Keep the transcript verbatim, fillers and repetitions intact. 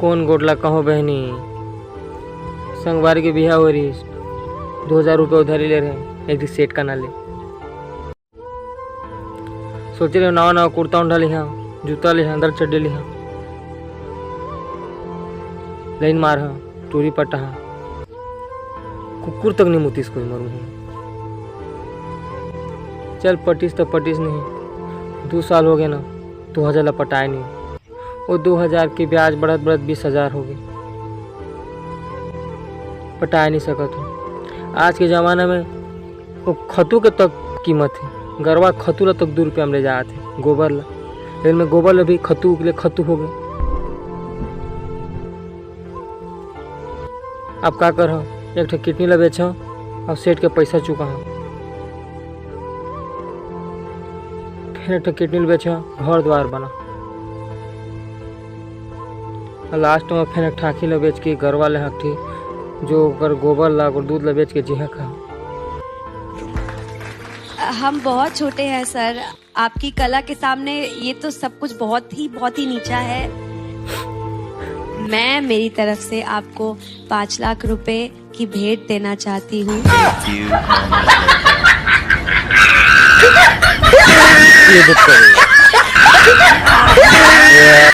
कोन गोठ ला कहो बहनी, संगवारी के बिहाव हो रहिस, दो हजार रुपया उधारी ले रहे एक सेठ कना ले। सोचे रहे नवा नवा कुर्ता उंडा लिहा, जूता लिहा, अंदर चड्डी लिहा, लाइन मार हा, टूरी पट्टा हा, कुकुर तक नहीं मुतिस कोई मरू हूँ। चल पटिस तो पटिस नहीं, दो साल हो गए ना, दो हजार ला पटाए नहीं। वो दो हजार के ब्याज बढ़त बढ़त बीस हजार हो गए, पटाए नहीं सकत हूँ। आज के जमाना में वो खतू के तक कीमत है, गरवा खतू ला तक दो रुपया में ले जात है, गोबर ला, लेकिन मैं गोबर ला भी खतू के लिए खतू हो गए। अब का करहूँ, एक ठो किडनी ला बेचहूँ और सेठ के पैसा चुकाहूँ, फिर एक ठो किडनी ला बेचहूँ, घर द्वार बना, और लास्ट में फिर एक ठाकी ला बेच के गरवा ले हकठी, जो ओकर गोबर ला, ओकर दूध ला बेच के जिहा खा। हम बहुत छोटे हैं सर, आपकी कला के सामने ये तो सब कुछ बहुत ही बहुत ही नीचा है। मैं मेरी तरफ से आपको पाँच लाख रुपए की भेंट देना चाहती हूँ। ये बुक करो।